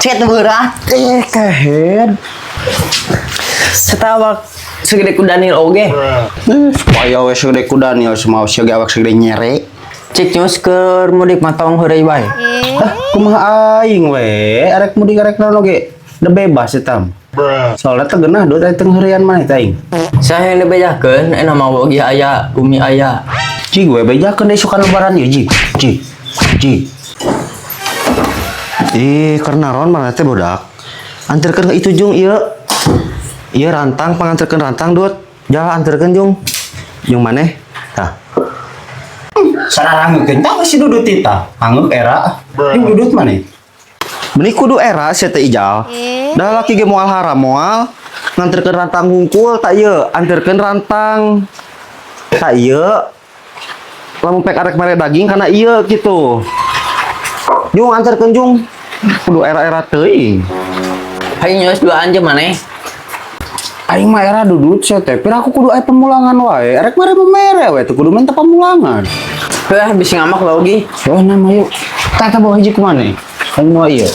Cet beurah. Eh, kehed. Setawak segede ku Daniel oge. Eh, supaya we segede ku Daniel semau siga awak segede nyere. Cik nyus keur mudik mah tong heureuy bae. Ah, kumaha aing we, arek mudik arek naon oge. Da bebas eta. Soalnya teh geunah duit aya teu ngeurean maneh teh aing. Saya yang dibejakeun enak mah oge aya, bumi aya. Ji we bejakeun deui sukan lebaran ieu ji. Ji. Ji. Ih, karena naon mana teh bodak. Anterkeun ke itu jung ieu. Ieu rantang panganterkeun rantang dut. Jalan anterkeun jung. Jung maneh? Tah. Sararangeukeun tah si Dudut tita. Angeuk era. Jeung Dudut maneh. Benih kudu era sia teh Ijal. Dah laki ge moal haram moal nganterkeun rantang hungkul tak ieu, anterkeun rantang. Tak ieu. Lamun pek arek mere daging kana ieu gitu. Jung anterkeun jung. Kudu era-era teuing. Hayu nyus dua anjem maneh. Aing mah era Dudut sia teh. Pira aku kudu aya pemulangan wae. Arek mere mere we teh kudu minta pemulangan. Heuh bisi ngamak oge. Oh, nama yuk. Tata bawa hiji kumaneh? Aing mau ieu.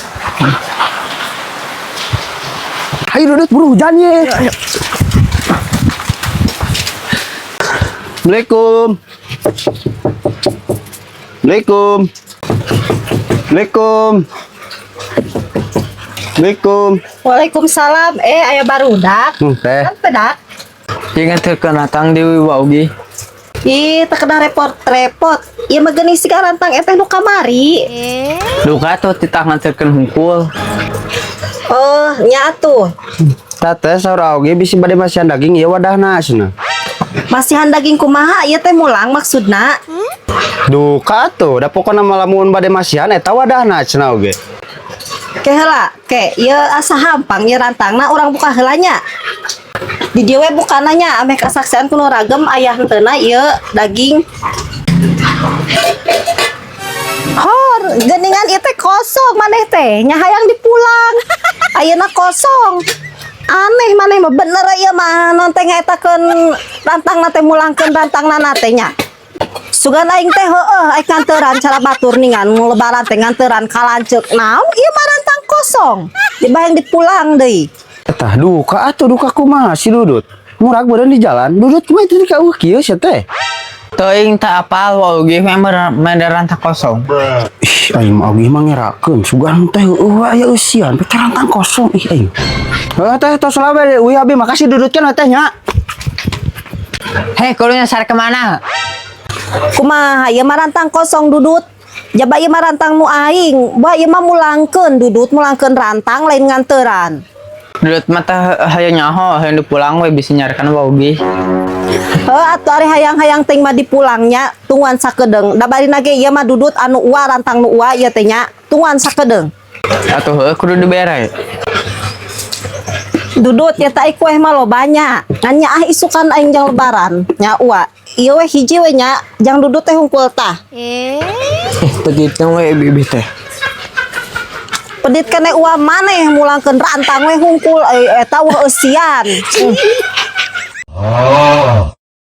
Hayu Dudut buru hujan ye. Assalamualaikum. Assalamualaikum. Assalamualaikum. Assalamualaikum. Waalaikumsalam. Eh, aya barudak. Teh. Kan pedak. Jeung nganterkeun rantang deui wa oge. Ih, teu kena repot-repot. Ieu mah geuning siga rantang eteh nu kamari. Duka tuh titah nganterkeun hungkul. Oh, nya atuh. Teh saur oge bisi bade masihan daging ieu wadahna cenah. Masihan daging kumaha ieu teh mulang maksudna? Duka tuh, da pokona mah lamun bade masihan eta wadahna cenah oge. Ke heula, ke ieu asa hampang ieu rantangna urang buka heula nya. Di dieu we bukana nya ameh kasaksian ku nu ragem aya henteuna ieu daging. Hor, geuningan ieu teh kosong maneh teh, nya hayang dipulang. Ayeuna kosong. Aneh maneh mah bener ieu mah non teh ngaetakeun rantangna teh mulangkeun rantangna teh nya. Sugan aing teh heueuh aing nganteran cara batur ningan lebaran teh nganteran kalanceuk naon ieu mah rantang kosong. Dibayang dipulang deui. Tah duka atuh duka kumaha si Dudut. Murag beureun di jalan, Dudut kumaha itu ka eueuh kieu sia teh. Teuing tak apal wa oge mere rantang kosong. Ih, aing mah oge mah ngerakeun sugan teh eueuh aya eusian pek rantang kosong ih aing. Heuh teh tos lah we uih abi makasih Dudut kan teh nya. Hei, kudu nyasar kemana? Kumaha ieu mah rantang kosong Dudut. Jaba ieu mah rantang nu aing. Bah ieu mah mulangkeun Dudut mulangkeun rantang lain nganteran. Dudut mah teh hayu nyaho, hayu dipulang we bisi nyarikan wa oge. Heuh atuh ari hayang-hayang teuing mah dipulangnya tungguan sakedeung. Da barina ge ieu mah Dudut anu ua rantang nu ua ieu teh nya. Tungguan sakedeung. Atuh heuh kudu dibere. Dudut ya teh kueh mah loba nya. Ngan nya ah isukan aing jang lebaran nya ua. Ieu we hiji we nya jang Dudut teh hungkul tah. Peditna we bibi teh. Pedit kene ua maneh mulangkeun rantang we hungkul eta wah eusian.